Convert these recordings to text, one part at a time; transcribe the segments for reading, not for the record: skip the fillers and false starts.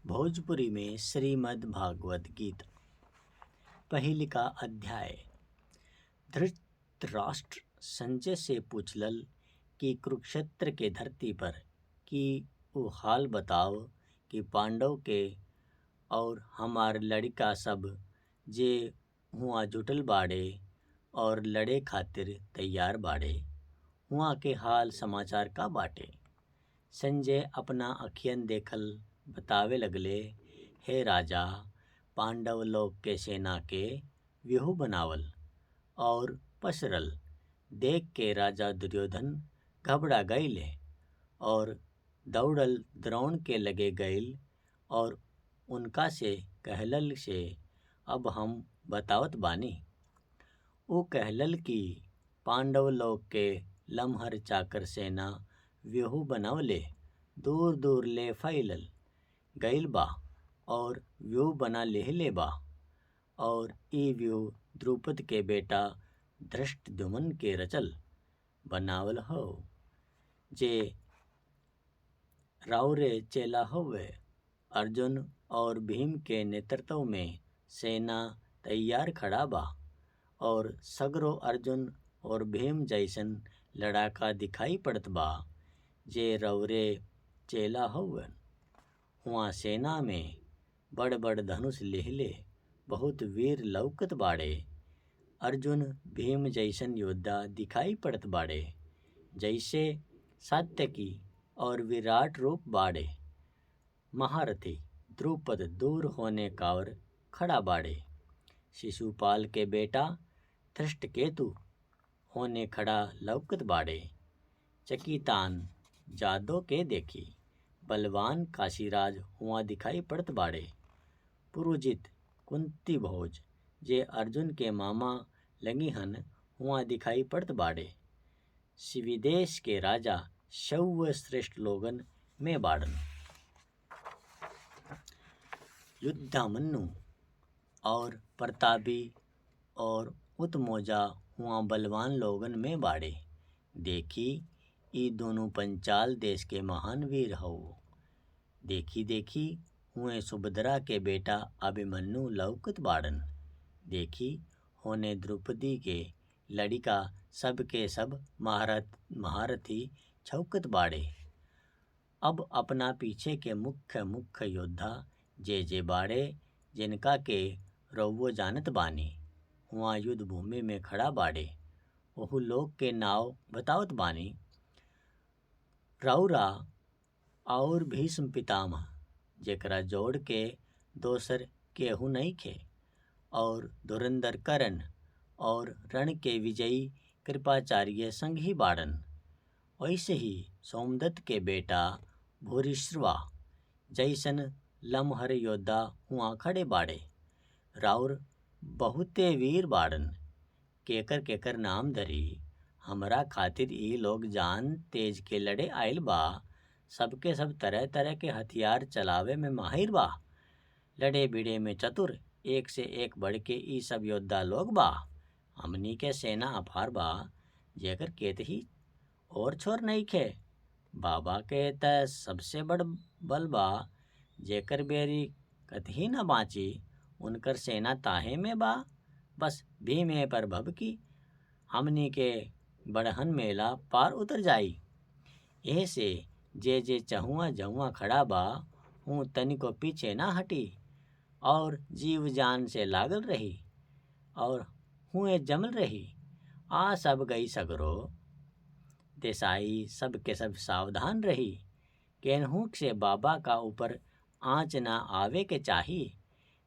भोजपुरी में श्रीमद् भागवत गीता पहिलका अध्याय। धृतराष्ट्र संजय से पूछलल कि कुरुक्षेत्र के धरती पर की ऊ हाल बताव कि पांडव के और हमार लड़िका सब जे हुआ जुटल बाड़े और लड़े खातिर तैयार बाड़े हुआ के हाल समाचार का बाटे। संजय अपना अखियन देखल बतावे लगले, हे राजा, पांडव लोग के सेना के व्यूह बनावल और पसरल देख के राजा दुर्योधन घबरा गईले और दौड़ल द्रोण के लगे गईल और उनका से कहलल से अब हम बतावत बानी। ऊ कहलल कि पांडव लोग के लमहर चाकर सेना व्यूह बनवले दूर दूर ले फैल गईल बा और व्यूह बना लेहले बा और ई व्यूह द्रुपद के बेटा धृष्टद्युम्न के रचल बनावल हौ जे राउरे चेला हउवे। अर्जुन और भीम के नेतृत्व में सेना तैयार खड़ा बा और सगरो अर्जुन और भीम जइसन लड़ाका दिखाई पड़त बा जे रउरे चेला हउवन। हुआ सेना में बड़ बड़ धनुष लिहले बहुत वीर लौकत बाड़े। अर्जुन भीम जइसन योद्धा दिखाई पड़त बाड़े जैसे सात्यकि और विराट रूप बाड़े। महारथी द्रुपद दूर होने कावर खड़ा बाड़े। शिशुपाल के बेटा धृष्टकेतु होने खड़ा लौकत बाड़े। चेकितान जादों के देखी बलवान काशीराज हुआ दिखाई पड़त बाड़े। पुरुजित कुंतीभोज जे अर्जुन के मामा लगिहन हुआ दिखाई पड़त बाड़े। शिविदेश के राजा शैव्य श्रेष्ठ लोगन में बाड़न। युधामन्यु और प्रतापी और उत्तमौजा हुआ बलवान लोगन में बाड़े। देखी ई दोनों पंचाल देश के महान वीर हौ। देखी देखी हुए सुभद्रा के बेटा अभिमन्यु लौकत बाड़न। देखी होने द्रौपदी के लड़िका सब के सब महारथी छौकत बाड़े। अब अपना पीछे के मुख्य मुख्य योद्धा जे जे बाड़े जिनका के रउआ जानत बानी हुआ युद्ध भूमि में खड़ा बाड़े ओहु लोग के नाव बतावत बानी। रउरा और भीष्म पितामह जेकरा जोड़ के दोसर केहू नइखे और धुरंधर कर्ण और रण के विजयी कृपाचार्य संग ही बाड़न। वैसे ही सोमदत्त के बेटा भूरिश्रवा जइसन लमहर योद्धा हुआ खड़े बाड़े। राउर बहुते वीर बाड़न। केकर केकर नाम धरी। हमरा खातिर ई लोग जान तेज के लड़े आइल बा। सबके सब तरह तरह के हथियार चलावे में माहिर बा। लड़े भिड़े में चतुर एक से एक बढ़ के ई सब योद्धा लोग बा। हमनी के सेना अपार बा जेकर केतही ओर छोर नइखे। बाबा के त सबसे बड़ बल बा जेकर बैरी कतही न बाची। उनकर सेना ताहे में बा। बस भीमे पर भभकी हमनी के बड़हन मेला पार उतर जाई। एह से जे जे चहुआ जहुआ खड़ा बा ऊ तनिको पीछे ना हटी और जीव जान से लागल रही और हुए जमल रही। आ सब गई सगरो देसाई सब के सब सावधान रही। केनहू से बाबा का ऊपर आँच ना आवे के चाही।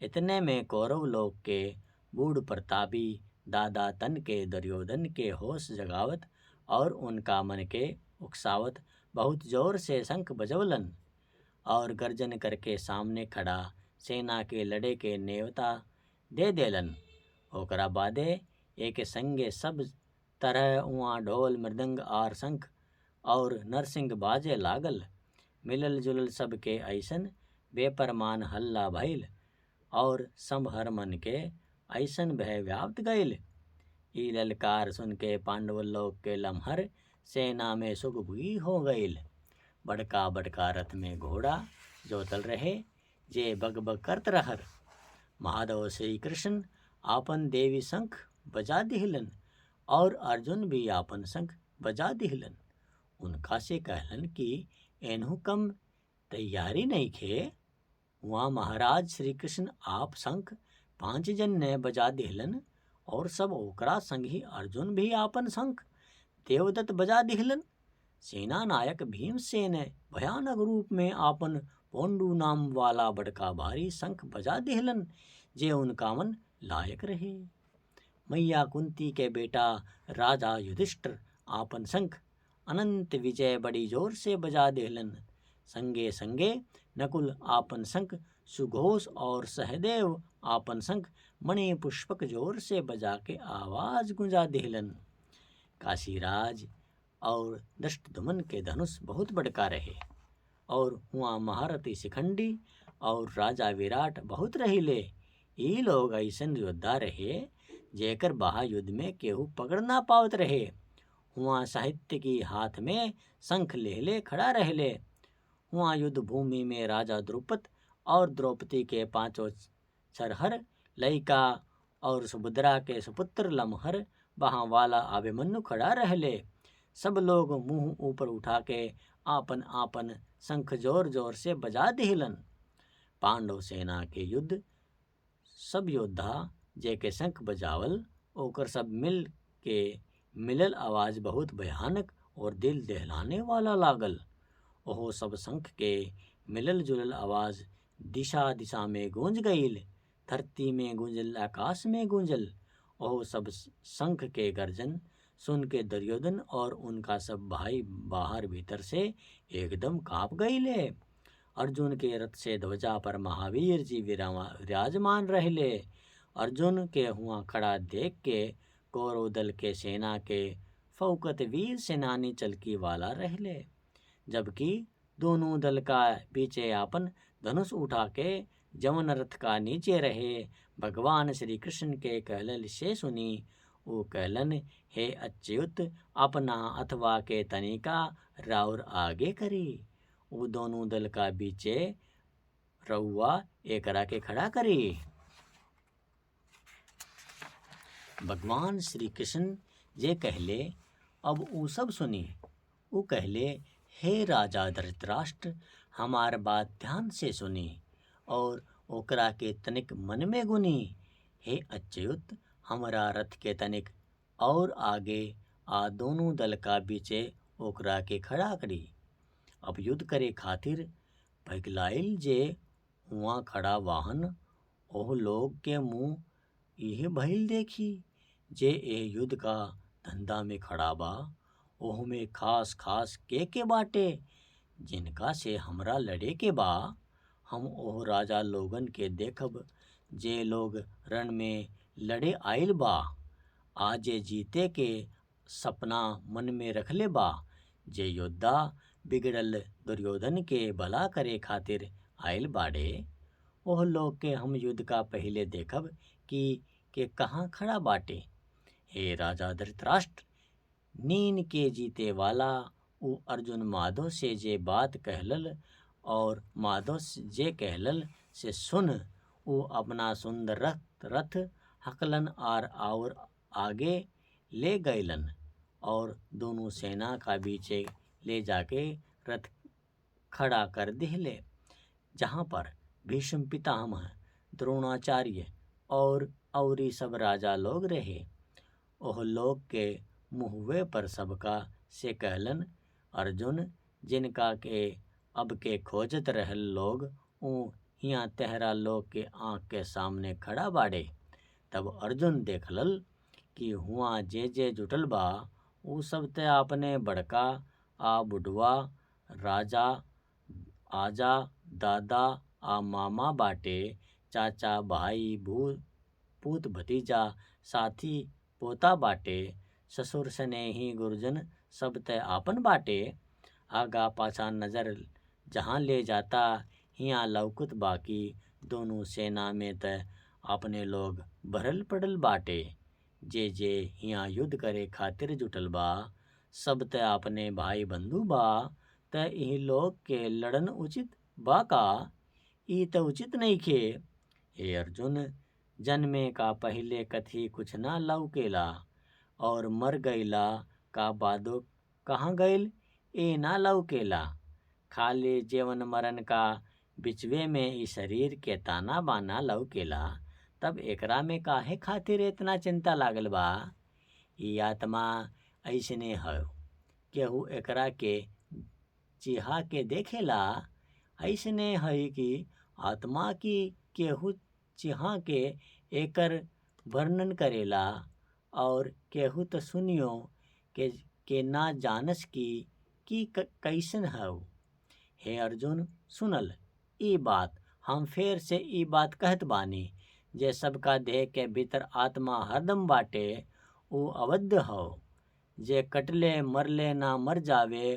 इतने में कौरव लोग के बूढ़ प्रतापी दादा तन के दुर्योधन के होश जगावत और उनका मन के उकसावत बहुत जोर से शंख बजौलन और गर्जन करके सामने खड़ा सेना के लड़े के नेवता दे देलन। ओकरा बादे एक संगे सब तरह उहाँ ढोल मृदंग आर शंख और नरसिंह बाजे लागल। मिलल जुलल सबके अइसन बेपरमान हल्ला भइल और सब हर मन के अइसन भय व्याप्त गईल। ई ललकार सुन के पांडव लोग के लमहर सेना में सुगबुगी हो गईल। बड़का बड़का रथ में घोड़ा जोतल रहे। जे बगबग करत रहर। महादेव श्री कृष्ण आपन देवी शंख बजा दिहलन और अर्जुन भी आपन शंख बजा दिहलन। उनका से कहलन कि एनहू कम तैयारी नहीं खे। वहाँ महाराज श्री कृष्ण आप शंख 5 जन ने बजा दिहलन और सब ओकरा संग ही अर्जुन भी आपन शंख देवदत्त बजा दिहलन। सेना नायक भीमसेन भयानक रूप में आपन पोंडू नाम वाला बड़का भारी शंख बजा दिहलन जे उनका मन लायक रहे। मैया कुंती के बेटा राजा युधिष्ठिर आपन शंख अनंत विजय बड़ी जोर से बजा दिहलन। संगे संगे नकुल आपन शंख सुघोष और सहदेव आपन शंख मणि पुष्पक जोर से बजा के आवाज गुंजा दिहलन। काशीराज और दृष्टद्युम्न के धनुष बहुत बड़का रहे और हुआ महारथी शिखंडी और राजा विराट बहुत रहिले। ई लोग ऐसन योद्धा रहे जेकर बाहा युद्ध में केहू पकड़ ना पावत रहे। हुआ साहित्य की हाथ में शंख लेहले खड़ा रहले। हुआ युद्ध भूमि में राजा द्रुपद और द्रौपदी के 5 छरहर लइका और सुभद्रा के सुपुत्र लमहर बहा वाला अभिमन्यु खड़ा रहले। सब लोग मुंह ऊपर उठा के आपन आपन शंख जोर जोर से बजा दिहलन। पांडव सेना के युद्ध सब योद्धा जेके शंख बजावल ओकर सब मिल के मिलल आवाज बहुत भयानक और दिल दहलाने वाला लागल। ओहो सब शंख के मिलल जुलल आवाज दिशा दिशा में गूंज गईल, धरती में गूंजल, आकाश में गूंजल। ओहो सब शंख के गर्जन सुन के दुर्योधन और उनका सब भाई बाहर भीतर से एकदम कांप गईले। अर्जुन के रथ से ध्वजा पर महावीर जी विराजमान रहले। अर्जुन के हुआ खड़ा देख के कौरव दल के सेना के फौकत वीर सेनानी चलकी वाला रहले, जबकि दोनों दल का पीछे आपन धनुष उठा के जवन रथ का नीचे रहे। भगवान श्री कृष्ण के कहलन से सुनी वो कहलन, हे अच्युत, अपना अथवा के तनिका राउर आगे करी। वो दोनों दल का बीचे रउआ एकरा के खड़ा करी। भगवान श्री कृष्ण जे कहले अब ऊ सब सुनी। ऊ कहले, हे राजा धृतराष्ट्र, हमार बात ध्यान से सुनी और ओकरा के तनिक मन में गुनी। हे अच्युत, हमारा रथ के तनिक और आगे आ दोनों दल का बीचे ओकरा के खड़ा करी। अब युद्ध करे खातिर भगलाइल जे हुआ खड़ा वाहन ओह लोग के मुँह यह भइल देखी जे ए युद्ध का धंधा में खड़ा बा, ओह में खास खास के बाटे जिनका से हमरा लड़े के बा। हम ओह राजा लोगन के देखब जे लोग रण में लड़े आइल बा, आजे जीते के सपना मन में रखले बा। जे योद्धा बिगड़ल दुर्योधन के भला करे खातिर आइल बाड़े, ओह लोग के हम युद्ध का पहले देखब कि के कहाँ खड़ा बाटे। हे राजा धृतराष्ट्र, नीन के जीते वाला ऊ अर्जुन माधव से जे बात कहलल और माधव जे कहलल से सुन ऊ अपना सुंदर रथ हकलन आर और आगे ले गईलन और दोनों सेना का बीचे ले जाके रथ खड़ा कर दिहले, जहाँ पर भीष्म पितामह, द्रोणाचार्य और औरी सब राजा लोग रहे। ओह लोग के मुँहवे पर सबका से कहलन, अर्जुन जिनका के अब के खोजत रहल लोग ऊ हियाँ तेहरा लोग के आँख के सामने खड़ा बाड़े। तब अर्जुन देखलल कि हुआ जे जे जुटल बा ऊ सब ते अपने बड़का आ बुढ़वा राजा आजा दादा आ मामा बाटे, चाचा भाई पूत भतीजा साथी पोता बाटे, ससुर स्नेही गुरुजन सब ते आपन बाटे। आगा पाछा नजर जहाँ ले जाता हियाँ लौकत बाकी दोनों सेना में त अपने लोग भरल पड़ल बाटे। जे जे हियाँ युद्ध करे खातिर जुटल बा सब त अपने भाई बंधु बा, त इह लोग के लड़न उचित बा का? ई त उचित नइखे। हे अर्जुन, जन्मे का पहिले कथी कुछ ना लौकेला और मर गईला का बादो कहाँ गईल ए ना लौकेला। खाली जीवन मरण का बिचवे में ई शरीर के ताना बाना लौकेला तब एकरा में काहे खातिर एतना चिंता लागल बा। ई आत्मा अइसने हौ, केहू एकरा के चिहा के देखेला। अइसने हई कि आत्मा कि केहू चिहा के एकर वर्णन करेला और केहू त सुनियो के ना जानस कि कैसन हौ। हे अर्जुन सुनल ई बात, हम फेर से ई बात कहत बानी, जे सबका देह के भीतर आत्मा हरदम बाटे ऊ अवध्य हौ। जे कटले मरले ना मर जावे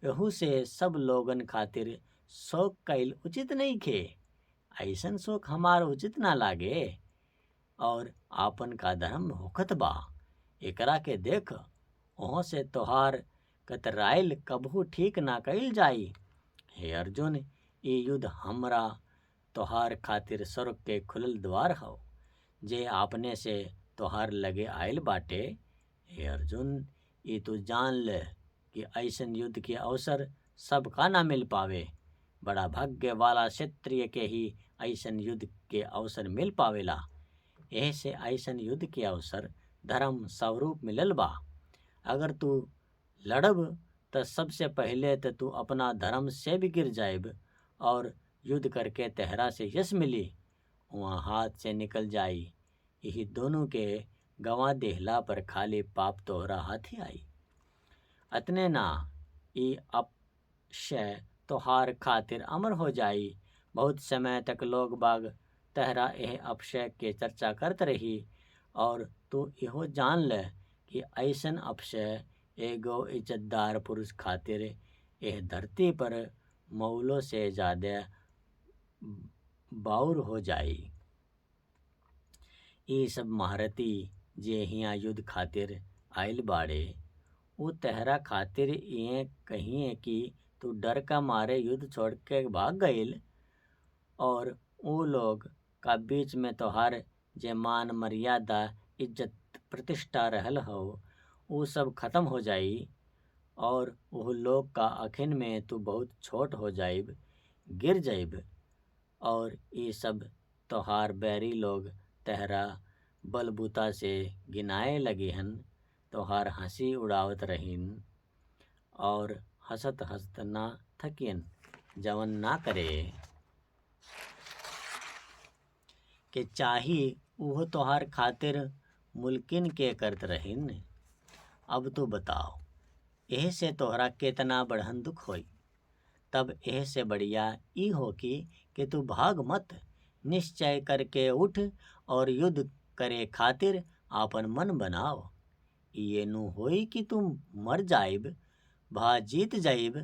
एहू से सब लोगन खातिर शोक कईल उचित नइखे। अइसन शोक हमार उचित ना लागे और आपन का धर्म होखत बा एकरा के देख। ओह से तोहार कतराइल कबहू ठीक ना कईल जाई। हे अर्जुन, ई युद्ध हमरा तोहार खातिर स्वर्ग के खुलल द्वार हौ जे आपने से तोहार लगे आयल बाटे। हे अर्जुन, ई तू जान ले कि अइसन युद्ध के अवसर सबका ना मिल पावे। बड़ा भाग्य वाला क्षत्रिय के ही अइसन युद्ध के अवसर मिल पावेला। एह से अइसन युद्ध के अवसर धर्म स्वरूप मिलल बा। अगर तू लड़ब त सबसे पहले त तू अपना धर्म से भी गिर जाइब और युद्ध करके तेहरा से यश मिली वहाँ हाथ से निकल जाई। यही दोनों के गंवा देहला पर खाली पाप तोहरा हाथे आई। अतने ना ई अपशय तोहार खातिर अमर हो जाई। बहुत समय तक लोग बाग तहरा एह अपशय के चर्चा करत रही। और तू इहो जान ले कि अइसन अपशय एगो इज्जतदार पुरुष खातिर एह धरती पर मऊलो से ज्यादा बाउर हो जाई। ई सब महारथी जे हिया युद्ध खातिर आइल बाड़े ऊ तहरा खातिर इहे कहिए कि तू डर का मारे युद्ध छोड़ के भाग गईल। और ऊ लोग का बीच में तोहार जे मान मर्यादा इज्जत प्रतिष्ठा रहल हो ऊ सब खत्म हो जाई। और उह लोग का अखिन में तू बहुत छोट हो जाइब, गिर जाइब। और ई सब तोहार बैरी लोग तहरा बलबूता से गिनाए लगिहन, तोहार हंसी उड़ावत रहिन और हंसत हंसत ना थकियन। जवन ना करे के चाही उहो तोहार खातिर मुलकिन के करत रहिन। अब तू बताओ, एह से तोहरा केतना बड़हन दुख होई। तब एह से बढ़िया ई होखी कि तू भाग मत, निश्चय करके उठ और युद्ध करे खातिर आपन मन बनाव। इहे नु होई कि तू मर जाइब भा जीत जाइब।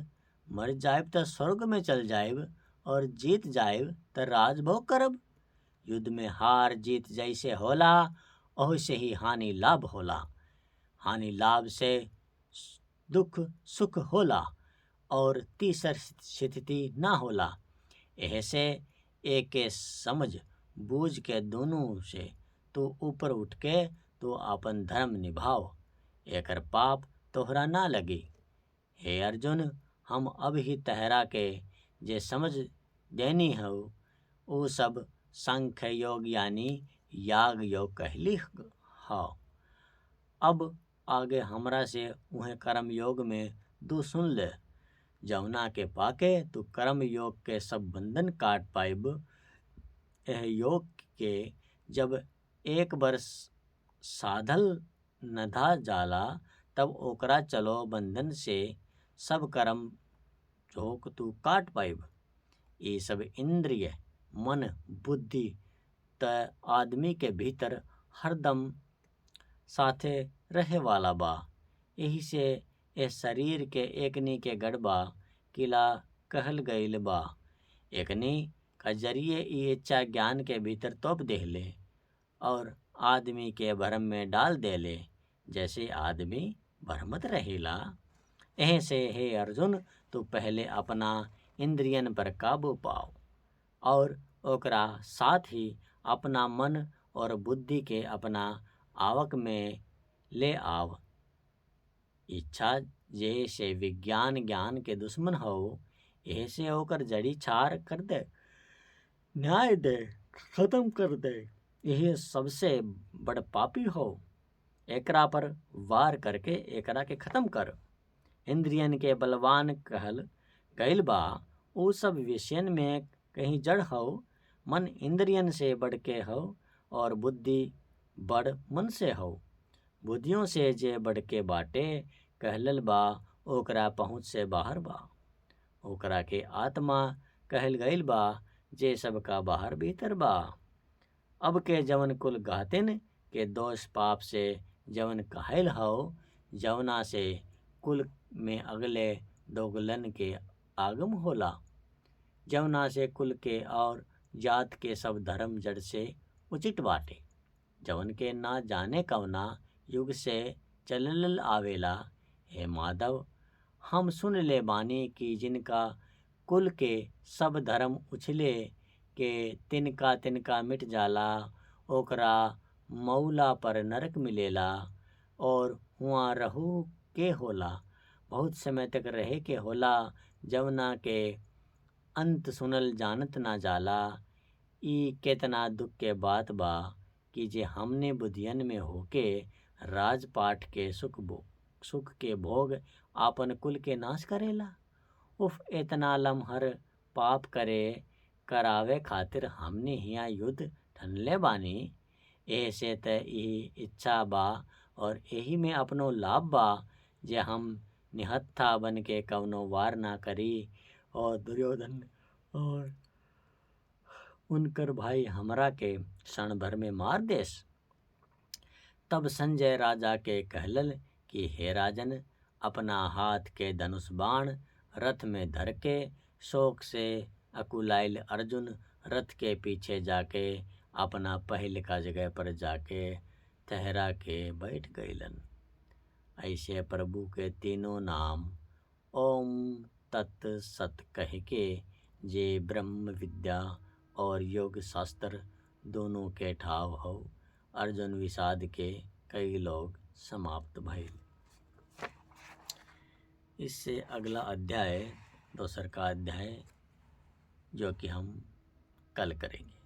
मर जाइब त स्वर्ग में चल जाइब और जीत जाइब त राजभोग करब। युद्ध में हार जीत जैसे होला ओसे ही हानि लाभ होला। हानि लाभ से दुख सुख होला और तीसर स्थिति ना होला। एह से एके समझ बूझ के दोनों से तू ऊपर उठ के तू आपन धर्म निभाव, एकर पाप तोहरा ना लगी। हे अर्जुन, हम अब ही तहरा के जे समझ देनी हौ ऊ सब सांख्य योग यानी याग योग कहली हौ। अब आगे हमरा से उहे कर्म योग में तू सुन ले, जौना के पाके तू कर्म योग के सब बंधन काट पाइब। एह योग के जब एक बार साधल नधा जाला तब ओकरा चलो बंधन से सब कर्म जोक तू काट पाइब। ये सब इंद्रिय मन बुद्धि त आदमी के भीतर हरदम साथे रहे वाला बा। एही से एह शरीर के एकनी के गढ़बा किला कहल गईल बा। एकनी का जरिए ई इच्छा ज्ञान के भीतर तोप देहले और आदमी के भ्रम में डाल देले, जैसे आदमी भ्रमत रहेला। एह से हे अर्जुन, तू पहले अपना इंद्रियन पर काबू पाओ और ओकरा साथ ही अपना मन और बुद्धि के अपना आवक में ले आव। इच्छा जे से विज्ञान ज्ञान के दुश्मन हौ, एह से ओकर जड़ी क्षार कर दे, न्याय दे, खत्म कर दे। यही सबसे बड़ पापी हो, एकरा पर वार करके एकरा के खत्म कर। इंद्रियन के बलवान कहल गइल बा, उ सब विषयन में कहीं जड़ हौ। मन इंद्रियन से बढ़ के हौ और बुद्धि बड़ मन से हौ। बुद्धियों से जे बढ़ के बाटे कहलल बा, ओकरा पहुँच से बाहर बा। ओकरा के आत्मा कहल गइल बा जे सबका बाहर भीतर बा। अब के जवन कुल घातिन के दोष पाप से जवन कहाइल हौ, जवना से कुल में अगले दोगलन के आगम होला, जवना से कुल के और जात के सब धर्म जड़ से उचित बाटे, जवन के ना जाने कवना युग से चलल आवेला। हे माधव, हम सुन ले बानी कि जिनका कुल के सब धर्म उछले के तिनका तिनका मिट जाला, ओकरा मऊला पर नरक मिलेला और हुआं रहहू के होला, बहुत समय तक रहे के होला, जवना के अंत सुनल जानत ना जाला। ई केतना दुख के बात बा कि जे हमनी बुधियन में होके राजपाट के सुख के भोग आपन कुल के नाश करेला। उफ, एतना लमहर पाप करे करावे खातिर हमनी हिया युद्ध ठनले बानी। एह से त ई इच्छा बा और एही में अपनो लाभ बा जे हम निहत्था बन के कवनो वार ना करी और दुर्योधन और उनकर भाई हमरा के क्षण भर में मार देस। तब संजय राजा के कहलल कि हे राजन, अपना हाथ के धनुष बाण रथ में धर के शोक से अकुलाइल अर्जुन रथ के पीछे जाके अपना पहल का जगह पर जाके ठहरा के बैठ गइलन। ऐसे प्रभु के तीनों नाम ओम तत् सत कह के जे ब्रह्म विद्या और योग शास्त्र दोनों के ठाव हो, अर्जुन विषाद के कई लोग समाप्त भइल। इससे अगला अध्याय, दोसर का अध्याय, जो कि हम कल करेंगे।